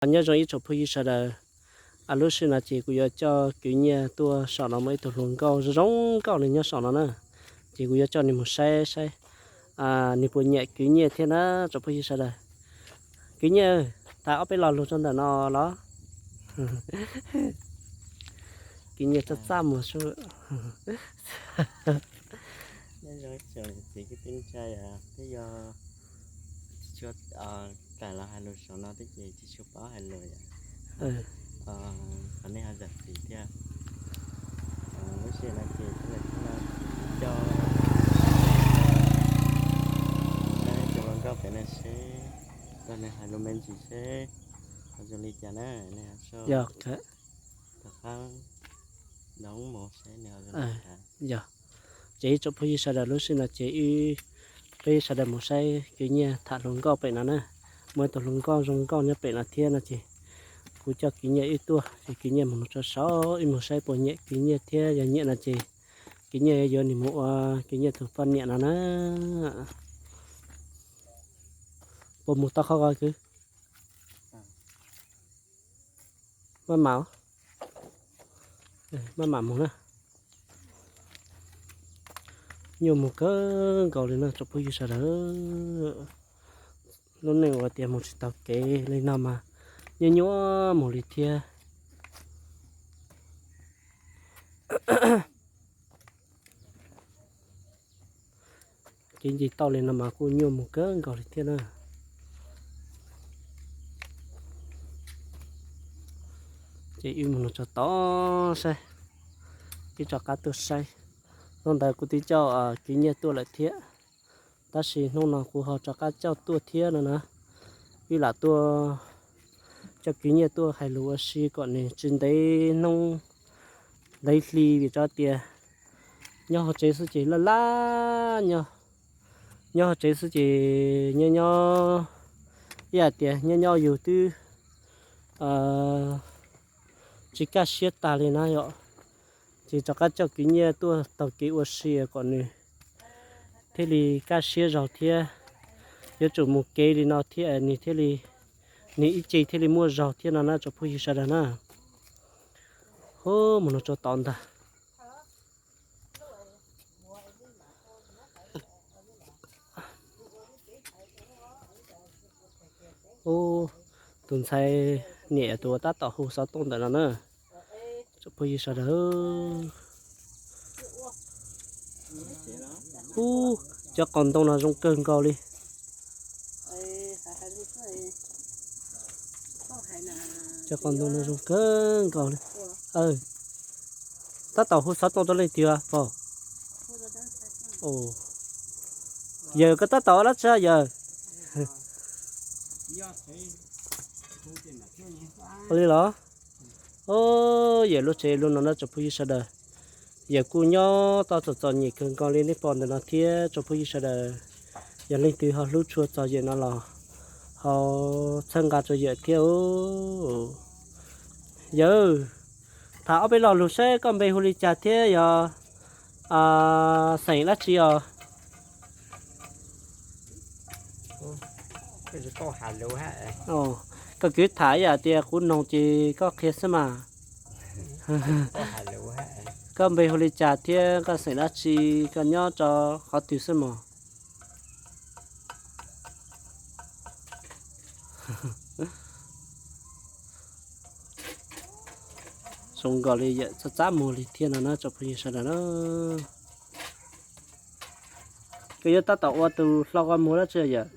Nyob zoo ib tsoom phooj ywg sawv daws, lub sij hawm no ces kuv yuav coj kwv Nyiaj tuaj saum no muaj ib tug hluas nkauj zoo zoo nkauj li nyob saum no na. Ces kuv yuav coj nws mus saib saib, nws puas nyiam kwv Nyiaj thiab na tsoom phooj ywg sawv daws. Kwv Nyiaj, tham ob peb lo lus rau ntawm no los? Kwv Nyiaj txaj txaj muag sub. Nyob zoo tsoom niam txiv kwv tij neej tsa, peb yog tsis tshua tawm los hais lus saum no thiab ces tsis tshua paub hais lus yom. Thov nej ho zam txim thiab. Lub sij hawm no ces peb los coj tus hluas nkauj pem no seb, nrog nws hais lus me ntsis seb ho zoo li cas na, nej ho soj. Tom qab no mus seb nws ho zoo li cas. Yog, ces ib tsoom phooj ywg sawv daws, lub sij hawm no ces peb sawv daws mus saib kwv Nyiaj tham hluas nkauj pem no na. Muaj ib tug hluas nkauj zoo nkauj nyob pem no thiab no ces kuv coj kwv Nyiaj wb tuaj, ces kwv Nyiaj mus no tso saum wb mus saib puas nyiam kwv Nyiaj thiab, yog nyiam no ces kwv Nyiaj yuav nws mus ua kwv Nyiaj tus poj niam no na. Puas mus tau qhov ko kwv? Maj mam, maj mam mus na. Nyuaj mus kawg nkaus li no tsoom phooj ywg sawv daws. Lub neej uas tias mus tsis taus kev li no mas nyuaj nyuaj mus li thiab. Kev nce toj li no mas kuj nyuaj mus kawg nkaus li thiab na. Ces wb mus no tso tod saib, wb rov qab tuaj saib. Hnub ntawd kuv twb coj kwv Nyiaj tuaj lawm thiab, tab sis hnub no kuv ho rov qab coj tuaj thiab no na. Wb lam tuaj coj kwv Nyiaj tuaj hais lus ua si kom nws tsis ntev hnub ntev hli, vim rau tias nyob hauv tsev xwb ces laj laj nyob, nyob hauv tsev xwb ces nyob nyob, ib hais tias nyob nyob yus twb tsis kaj siab tag li na yom. Ces rov qab coj kwv Nyiaj tuaj taug kev ua si kom nws thiaj li kaj siab zog thiab, yuav tsum mus kev li no thiab nws thiaj li, nws ib ce thiaj li muaj zog thiab no na tsoom phooj ywg sawv daws na. Hu, mus no tso tod ntag. Ub, tus ntxhais niam tus uas tab tom hu xov tooj ntawm no na, tsoom phooj ywg sawv daws. Ub, cov qos ntoo no zoo kawg nkaus li. Cov qos ntoo no zoo kawg nkaus li. Tab tom hu xov tooj rau leej twg pom? Yawg koj tab tom ua dab tsi yawg? Ua li los? Yawm lub tsev lub no na tsoom phooj ywg sawv daws. Yawm kuj nyob tau txom txom nyem kawg nkaus li nej pom ntawm no thiab tsoom phooj ywg sawv daws. Yog leej twg ho hlub tshua txog yawm no los ho txhawb nqa rau yawm thiab. Yawg, tham ob peb lo lus seb koj npe hu li cas thiab yog xeem dab tsi os? Koj kwv tham ib yam tias kuv noog ces koj qhia xwb mas. Koj npe hu li cas thiab koj xeem dab tsi, koj nyob rau qhov twg xwb mog? Zoo nkaus li yawm txaj txaj muag li thiab no na tsoom phooj ywg sawv daws na. Koj yuav tab tom ua tus hlau qhov muag dab tsi yawm?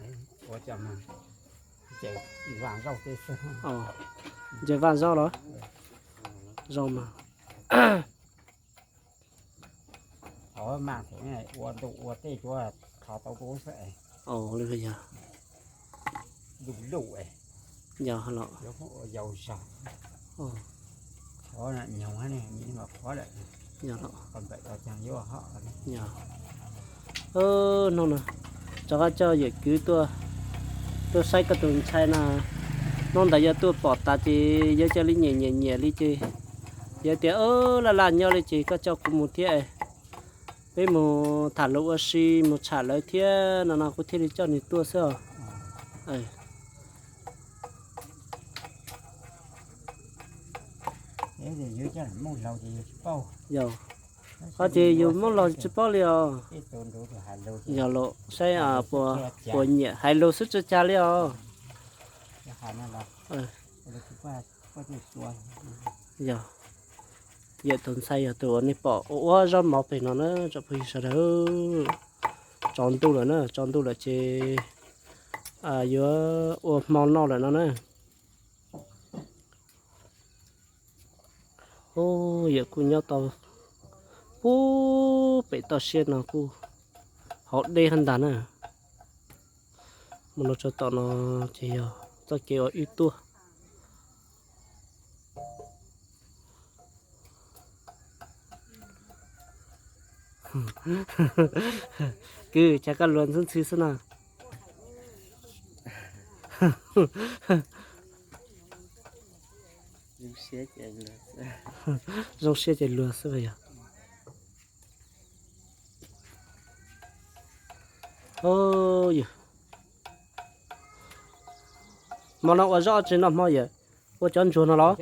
Nce vaj zaub los? Zoo mas. Thov mas ua ntu ua tej cuav thov tau tu xwb. Yog, yog los. Yog los. Hnub no rov qab coj yawm kwv tuaj, tuaj saib koj tus ntxhais na. Hnub ntawd yog tuaj pom tas ces yawg cia li nyiam nyiam nyiam li ces yawg tias, laj laj nyob li ces koj coj kuv mus thiab, peb mus tham lus ua si mus tsham lawv thiab no no kuv thiaj li coj nws tuaj xwb os. Yog, ho ces yus muab los tsis paub li os. Yog los saib puas nyiam, hais lus xwb tsis cag li os. Yog, yawm tus ntxhais yog tus uas nej pom ua ua zaub mov pem no na tsoom phooj ywg sawv daws. Tsaus ntuj lawm na, tsaus ntuj lawm ces yuav ua hmo noj lawm no na. Yawm kuj nyob tau pub pem toj siab no kuj hauv deb hab ntag na. Mus no tso tom no ces yog txoj kev uas wb tuaj. Kwv, cas koj luag ntxhi ntxhi xwb na? Zoo siab ces luag xwb yog. Hmo no ua zaub tsi noj hmo yawm? Ua cov ntsuag no los?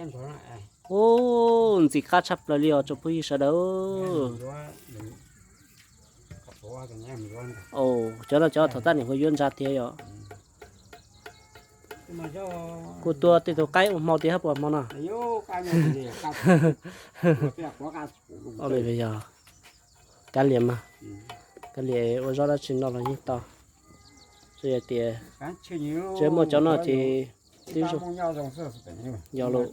Ub, ntxim qab tshaj plaws li os tsoom phooj ywg sawv daws. Cov no cov thaum tag nim hu yuav ntsa tiag yom. Kuv tua tej tug qaib ua hmo tias hab puas hmo no? Yog kav liam mas, kav liam ua zaub dab tsi noj los yeej tau. Tsuas yog tias tsis muaj cov no ces twb zoo. Yog lawm.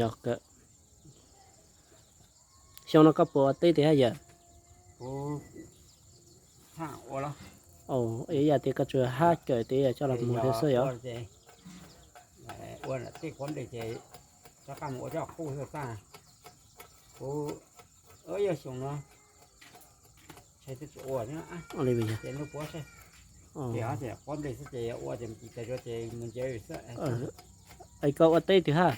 Yog kawg. Xyoo no koj puas ua teb tiag hab yawm? Ib yam tias koj tsuas hab kawm tias yog coj los mus thiab xwb yom? Es koj ua teb twg hab?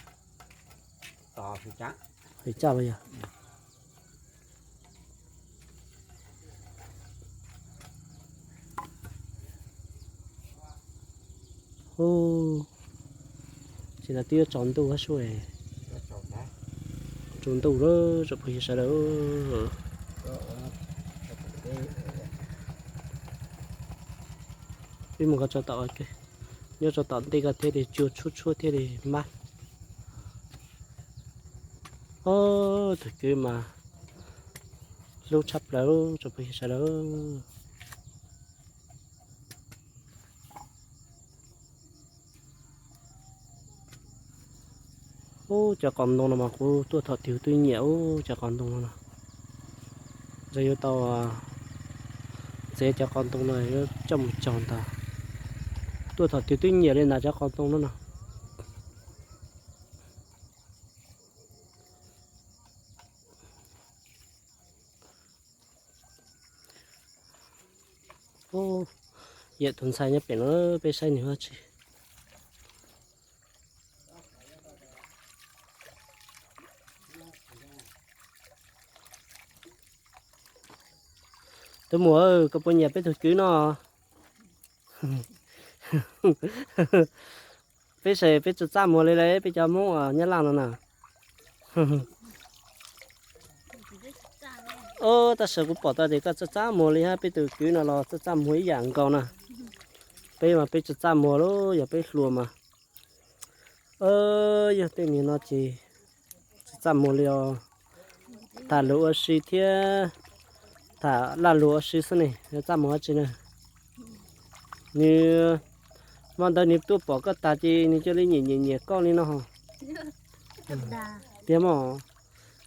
Hais txaj yog. Ces lawv twb yuav tsaus ntuj hab sub. Tsaus ntuj lawm tsoom phooj ywg sawv daws. Peb mus ko tso tom, nyob tso tom ntej ko thiaj li cua tshuab tshuab thiaj li mab. Ob tug kwv mas hlub tshaj plaws tsoom phooj ywg sawv daws. Ub, cov qos ntoo no mas kuv tuaj thaum twg twb nyiam ub, cov qos ntoo no no. Ntxawg yuav tau txiav cov qos ntoo no yuav coj mus cog ntag. Tuaj thaum twg twb nyiam li ntawd cov qos ntoo no no. Yawm tus ntxhais nyob pem no, peb saib nws ua tsi. Tus muam, koj puas nyiam peb tug kwv no? Peb saib peb tsis txaj muag li lawm peb cov Hmoob Nyab Laj no na. Tab sis kuv pom tau tias koj txaj txaj muag li hab, peb tus kwv no los txaj txaj muag ib yam nkaus na. Peb mas peb tsis txaj muag lauj, yog peb hluas mas. Yog tej niag no ces tsis txaj muag li os. Tham lus ua si thiab tham laj lus ua si xwb ne, yuav txaj muag dab tsi na. Nws, hmo ntawd nws tuaj pom koj tas ces nws cia li nyiam nyiam nyiam koj li no. Tiag mas,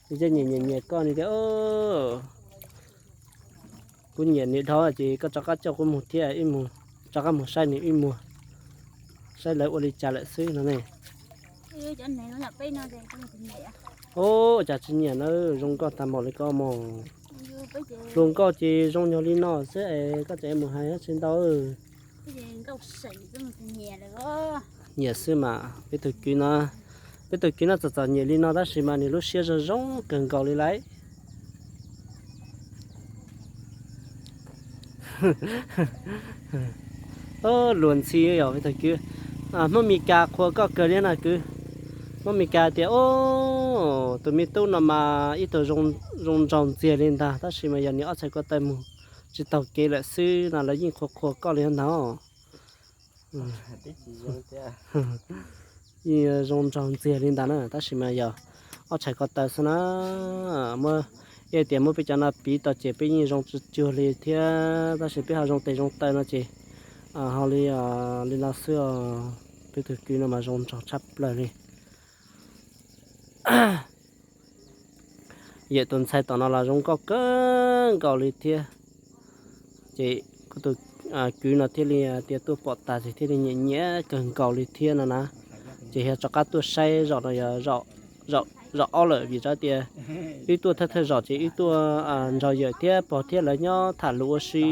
nws cia nyiam nyiam nyiam koj, nws tias, kuv nyiam nws dhau ces koj rov qab coj kuv mus thiab, ib mus rov qab mus saib nws ib muag, saib lawv ua li cas lawm xwb no ne. Ua cas tsis nyiam na, zoo nkauj tag npaum li koj mog. Hluas nkauj ces zoo nyuag li no xwb es koj tseem mus hais dab tsi ntau. Nyiam xwb mas, peb tus kwv no, peb tus kwv no txom txom nyem li no tab sis mas nws lub siab zoo zoo kawg nkaus li lauj. Luag ntxhi yom peb tus kwv. Hmoob Mes Kas qhuas koj kawg li na kwv. Muab Mes Kas tias, tus me tub no mas ib tug zoo nraug ntxiag li ntag, tab sis mas yog nws ob txhais ko taw mus tsis taug kev lawm xwb no lawv yeej qhuas qhuas koj li ntag. Yeej zoo nraug ntxiag li ntag na, tab sis mas yog ob txhais ko taw xwb na. Muab, ib tias muab peb cov no piv tau ces peb yeej zoo tsis cuag li thiab, tab sis peb ho zoo tes zoo taw no ces ho li, li no xwb os. Peb tus kwv no mas zoo nraug tshaj plaws li. Yawm tus ntxhais tom no los zoo nkauj kawg nkaus li thiab. Ces kuv tus kwv no thiaj li tias tuaj pom tas ces thiaj li nyiam nyiam kawg nkaus li thiab no na. Ces yog rov qab tuaj saib zaum no yog zaum ob lawm vim rau tias wb tuaj thawj thawj zaum ces wb tuaj nrog yawm thiab pog thiab lawv nyob tham lus ua si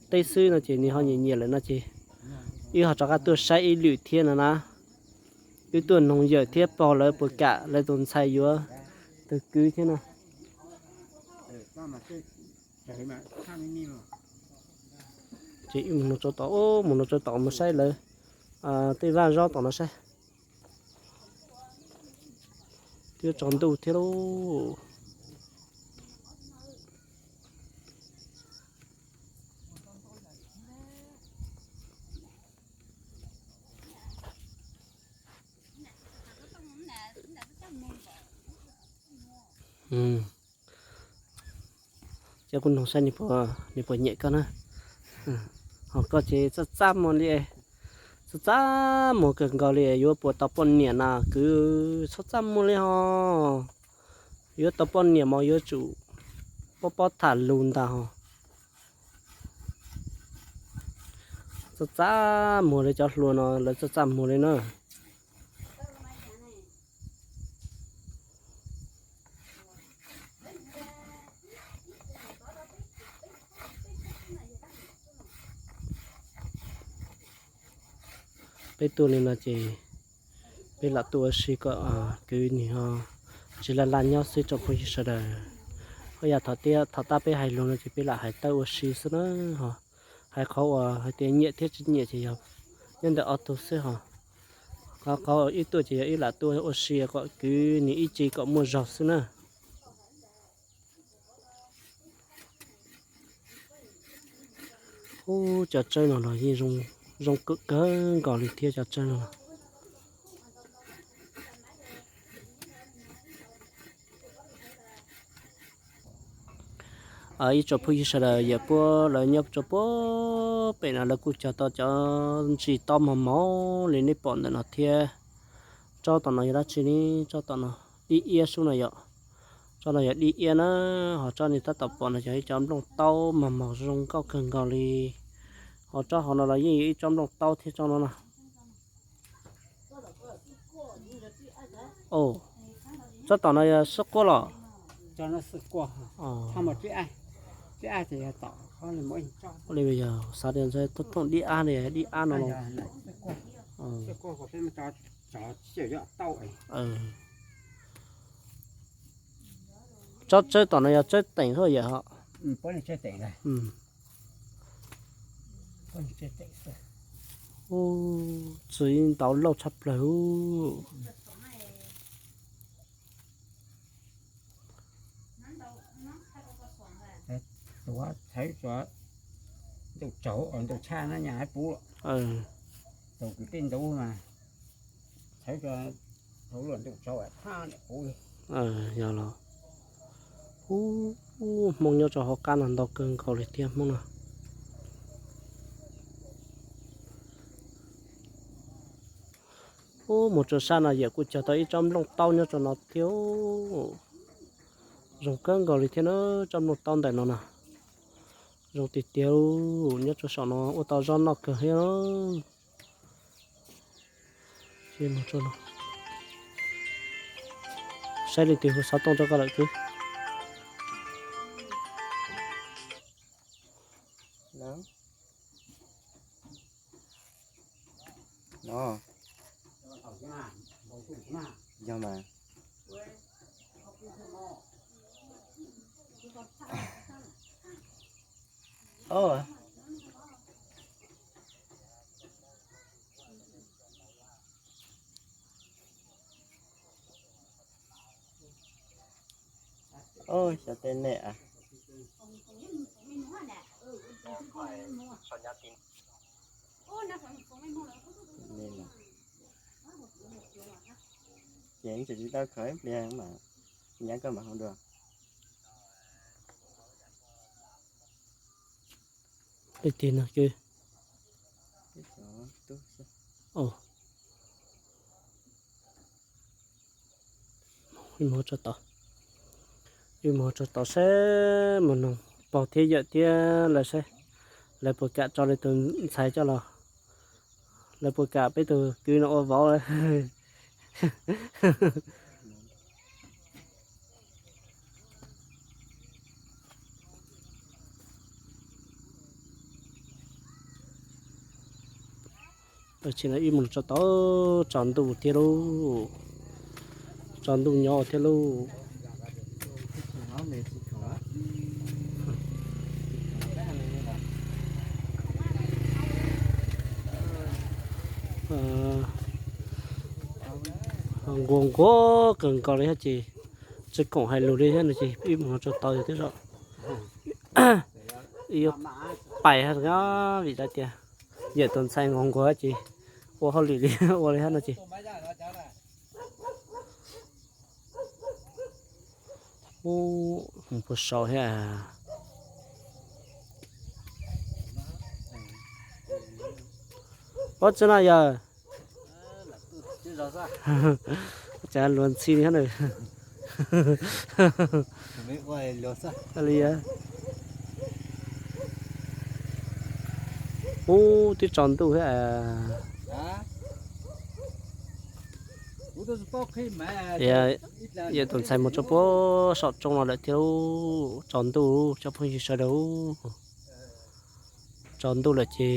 teb xwb no ces nws ho nyiam nyiam lawm no ces wb ho rov qab tuaj saib ib lwm thiab no na. Wb tuaj noog yawm thiab pog lawv puas kam lawv tus ntxhais yuav tus kwv thiab no. Ces wb mus no rau tom, mus no rau tom mus saib lawv tej vaj zaub tom no saib. Twb tsaus ntuj thiab lauj. Ces kuv noog saib nws puas nyiam koj na. Ho koj ces txaj txaj muag li, txaj txaj muag kawg nkaus li, yuav puas tau poj niam na kwv? Txhob txaj muag li ho. Yuav tau poj niam mas yuav tsum paub paub tham lus ntag ho. Txaj txaj muag li cov hluas no lawv txaj txaj muag li na. Peb tuaj li no ces peb lam tuaj ua si kom kwv nws ho tsis laj laj nyob xwb tsoom phooj ywg sawv daws. Ho yam thaum tias thaum tab peb hais lus no ces peb lam hais tawm ua si xwb na ho. Hais qhov uas hais tias nyiam thiab tsis nyiam ces yog nyob ntawm ob tug xwb ho. Qhov qhov ib tuaj ces yog ib lam tuaj ua si kom kwv nws ib ce kom muaj zog xwb na. Ub, cov tsawb no los yeej zoo kawg nkaus li thiab cov tsawb no. Ib tsoom phooj ywg sawv daws, yawm puab lawv nyob rau puag pem no lawv kuj cog tau cov ntsis taub mos mos li nej pom ntawm no thiab. Tsob tom no yog dab tsi ne? Tsob tom no dib iab sub no yom. Tsob no yog dib iab na, ho tsob nej tab tom pom no yog ib co nplooj taub mos mos zoo nkauj kawg nkaus li. Ho tsob hauv no los yeej yog ib tsob nplooj taub thiab tsob no na. Tsob tom no yog xwb quaj los? Li yog xav tias ntshe thooj dib ab li dib ab no los? Tsob tsawb tom no yog tsawb teem thiab yawm ho? Txwv ntau lauj tshaj plaws. Txhawv ntau tshaj na nyaj puv. Tau kwv tij ntau mas txhawv hauv luaj ntau tsav thaj niam puv. Yog los. Ub, Hmoob nyob rau hauv qab no ntau kawg nkaus li thiab Hmoob no. Ub, mus rau sab no yawm kuj cog tau ib tsob nplooj taub nyob rau no thiab. Zoo kawg nkaus li thiab na, tsob nplooj taub ntawm no na. Zoo tiag tiag, nyob rau saum no ua tau zaub noj kawg thiab. Saib leej twg hu xov tooj rau koj lawm kwv. Yog mas. Oj, xyov tej nej a. Ces tseem tsis tau khaws ib pliag mas nyab koj mam hu dua. Ib tig no kwv. Ib mus tso tod, ib mus tso tod saib mus noog pog thiab yawm thiab lawv saib, lawv puas kam tso lawv tus ntxhais coj los, lawv puas kam peb tus kwv no ua vauv. Tam sim no wb mus tso tod, tsaus ntuj thiab lauj, tsaus ntuj nyob thiab lauj. Nquag nquag kawg nkaus li thiab ces tsis khoom hais lus li thiab no ces wb mus tso tod yog twb zoo. Wb yuav pais vim tias yawm tus ntxhais nquag nquag ces ua hauj lwm li ua li thiab no ces ub, mus puas sau thiab. Ua tsi no yawg? Cas luag ntxhi li thiab na. Li, ub, twb tsaus ntuj thiab. Yawm tus ntxhais mus tso puag saum roob no lawm thiab. Tsaus ntuj cov phooj ywg sawv daws, tsaus ntuj lawm ces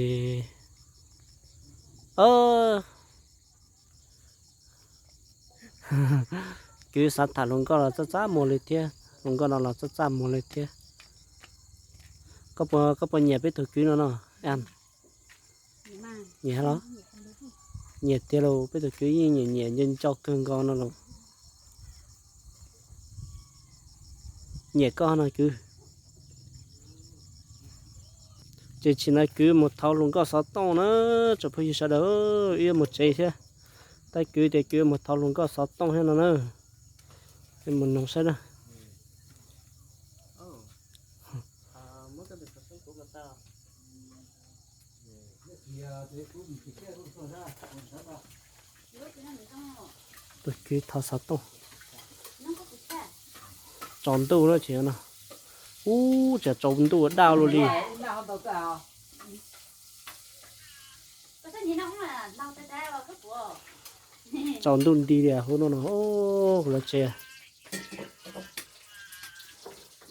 kwv xav tham hluas nkauj los txaj txaj muag li thiab, hluas nkauj no los txaj txaj muag li thiab. Koj puas nyiam peb tus kwv no no? Nyiam los? Nyiam tiag lauj, peb tus kwv yeej nyiam nyiam nco nco kawg nkaus no los. Nyiam koj no kwv. Ces tam sim no kwv mus thauv hluas nkauj xov tooj na, tsoom phooj ywg sawv daws, wb yuav mus tsev thiab. Tab kwv tias kwv mus thauv hluas nkauj xov tooj thiab no na. Mus noog saib na. Tus kwv thauv xov tooj. Tsaus ntuj na ces no. Ub, cas tsaus ntuj ua daj luaj li. Tsaus ntuj nti li hauv no no, kuv lov tsev.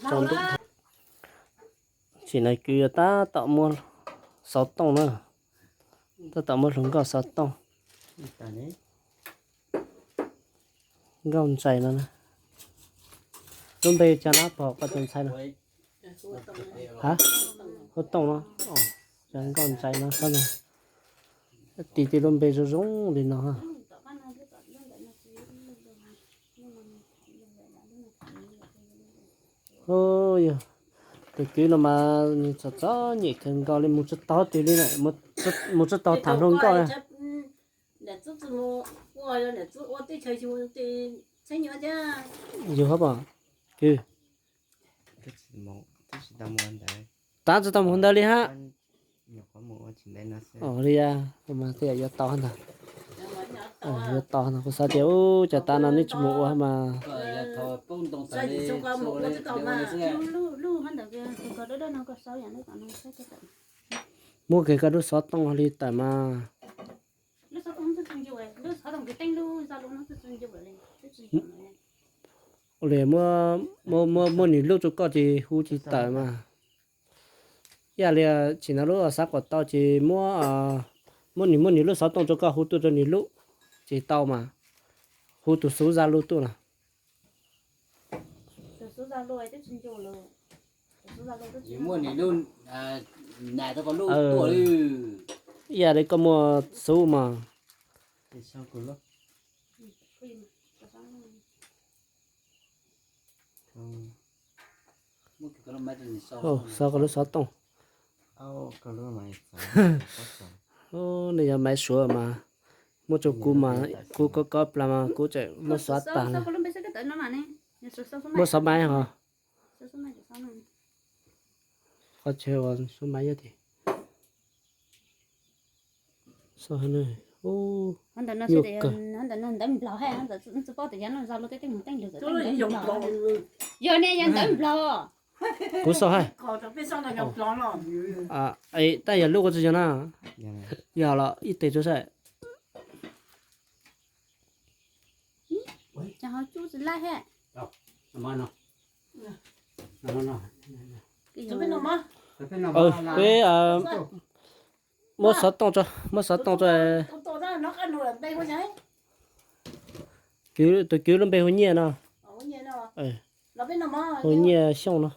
Tsaus ntuj. Tam sim no kwv yuav tab tom muab xov tooj na, tab tom muab hluas nkauj xov tooj. Nkauj Ntsais no, lub npe cas na pog koj tus ntxhais no? Ha, Huab Tooj no, Nkauj Ntsais no, tis tej lub npe zoo zoo li no. Yog tus kwv no mas nws txom txom nyem kawg nkaus li, mus tsis tau twg li na, mus tsis tau tham hluas nkauj. Yus hab, kwv, tab tsis tau mus ntawd li hab. Li mas yuav tau ntag, yuav tau ntag, kuv xav tias ub, cov tav no neb tsis mus ua mas. Muab kiag koj lub xov tooj li tawm mas. Ua li, muab nws lub rau koj ces hu tsis tawm mas. Ib yam li tsim no lub xav kom tau ces muab, muab nws, muab nws lub xov tooj rau koj hu tuaj rau nws lub ces tau mas. Hu tus xuv Zalo tuaj na. Ib yam li koj muaj xuv mas. Xov koj lub xov tooj. Nej yog maiv suav mas muab rau kuv mas kuv kob kob plas mas kuv tseem muab xov tag. Muab xov maiv hos. Qhov chaw uas xov maiv yog tias xov, ntawm no xwb, ntawm no ntawv Nplog, tsis paub tias yog no Zalo tej teeb meem teej lug ntawv Nplog. Yog ne, yog ntawv Nplog. Kuv xauj hais. Tab yog lub kuv tsis yog na. Yog los ib teg tsuas saib. Peb muab xov tooj tso, muab xov tooj tso. Tus kwv lub npe hu Nyiaj no. Hu Nyiaj Xyooj no.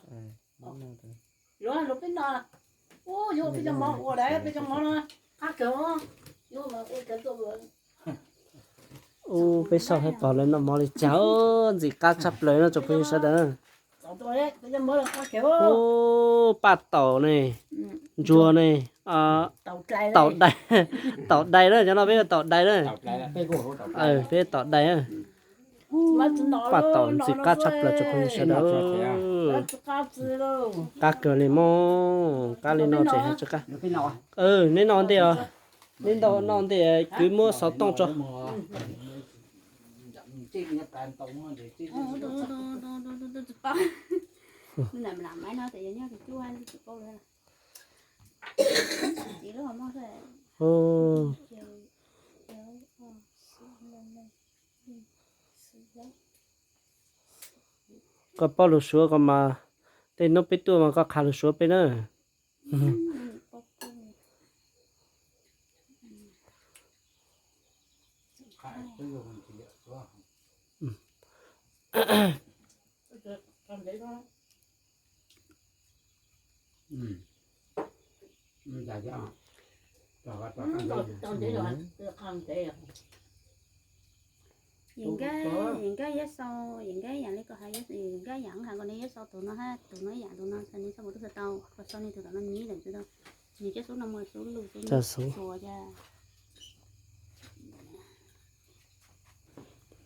Ub, peb saib saib pom lawv noj mov li cas, ntxim qab tshaj plaws no tsoom phooj ywg sawv daws. Ub, paj taum ne, ntsuag ne, taum dais, taum dais na, cov no peb taum dais na. Peb taum dais na. Paj taum ntxim qab tshaj plaws tsoom phooj ywg sawv daws. Qab kawg li mog, qab li no tseem hais tsis qab. Neb noj ntej os, neb noj ntej kuv muab xov tooj tso. Koj paub lus Suav ko mas, tej hnub peb tuaj mas koj qha lus Suav peb na. Yim nkab, yim nkab yab sau, yim nkab yam li ko hais, yim nkab yam hais ko ne, yab sau tus no hab tus no yam tus no, ne txhob mus tub tau, ko sau ne tus tom no nib lawm tsis tau, nws cab xub no mus xub lug xub nub xua cas.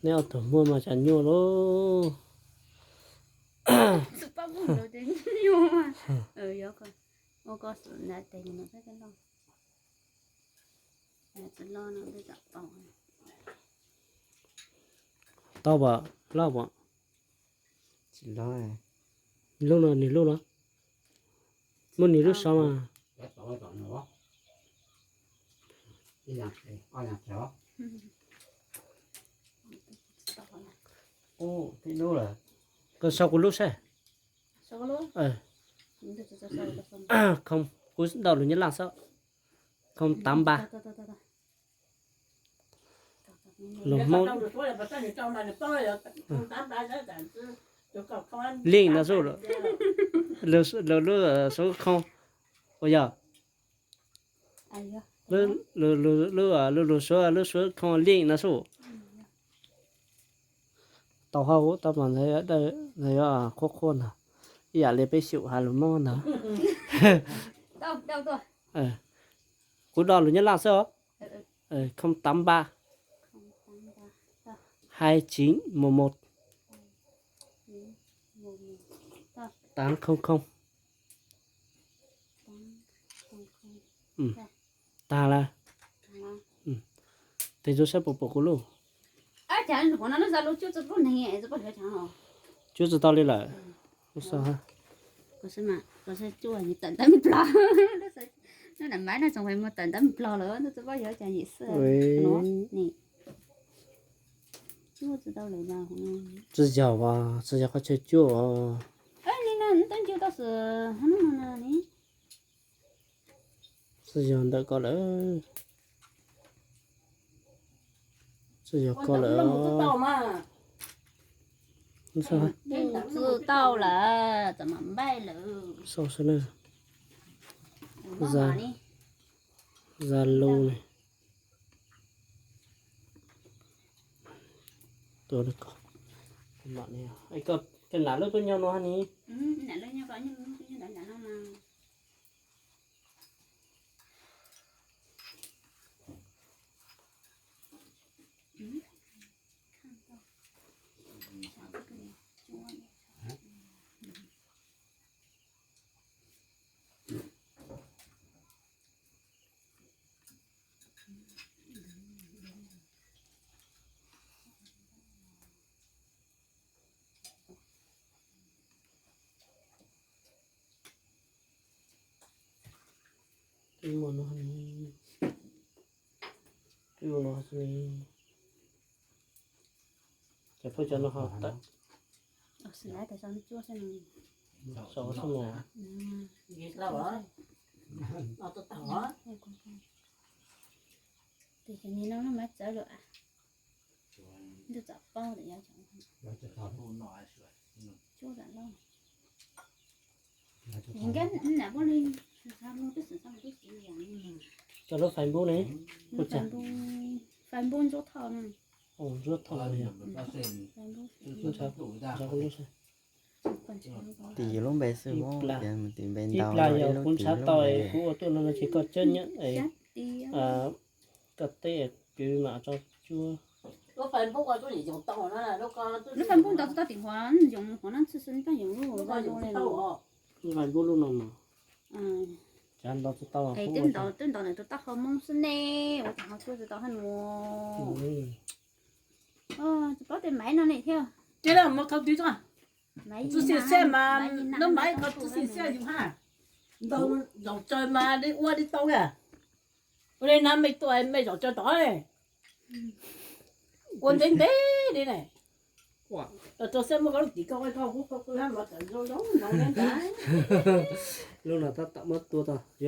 Neb ob tug muag mas cas nyuaj lauj. Tsis paub mus tes nyuaj, yog ua ko xwm nta tes mus no saib tej loj. Tsis loj no twb tau. Tau pom, loj pom. Tsis loj. Lub no, nws lub no. Muab nws lub sau mas. Koj sau kuv lub saib. Không, kuv đọc lus Nyab Laj xwb. Không tám ba. Lus Hmoob. Link no xwb, lus, lus, lub số không. Ua yog lub, lub, lub, lub số, lub số không link no xwb. Tau hauj tau mas ntawd yuav qhuab qhuab ntag, ib yam li peb xyaum hais lus Hmoob ntag. Kuv đọc lus Nyab Laj xwb os. Không tám ba, hai chín một một, tám không không. Tag lawm. Tes tso saib puas pom kuv lub. Cuab tsis tau li lawm. Tsis yog, tsis yog qhov chaw cuab os. Tsis yog ntawm ko lawm. Tsis yog ko lawm. Tsis tau lawm, txawm mam npaij lawm. Sau saib na. Zalo ne. Tua ko. Koj Ces nam lub tuaj nyob no ni. Twb muaj no, twb muaj no xwb. Cov phooj cov no ho tawm. Xav xwb mas. Tes cov ni no mas txawv lawm. Ntuj txawm paub tias yog cuab tam loj. Nkab nam poj li, xav lub peb xav lub peb xav li. Cov lub Facebook ne, Facebook Ntsuab Thoj no. Ntsuab Thoj no yog. Tim yus lub npe xwb, ib plag yog kuv ntshav tau kuv ua tuaj no ces koj cab nyiam, koj teb kwv mam tso cuab. Lub Facebook ntau tsis tau tim huav, yoov huav no txhij xwb, pab yoov lub Zalo li. Lub Facebook lub no mas. Cas ntau tsis tau. Es twb ntau, twb ntau ntawm tus taub hau Hmoob xwb ne, ua cas ho cuab tsis tau hab nua. Tsis paub tias maiv no ne thiab. Ces lawv mus khau twg tso. Txuj xim siab mas, lub maiv ko txuj xim siab yus hab. Ntau zaum tsaws mas li ua li tau a. Ua li na mej tuaj mej zaum tsaws tod. Ua ntev ntev li ne. Los rau xwb muab koj lub tim koj ua koj hub koj qw hab los tawm zoo zoo no ne ntag. Lub no tab tom muab tua tau.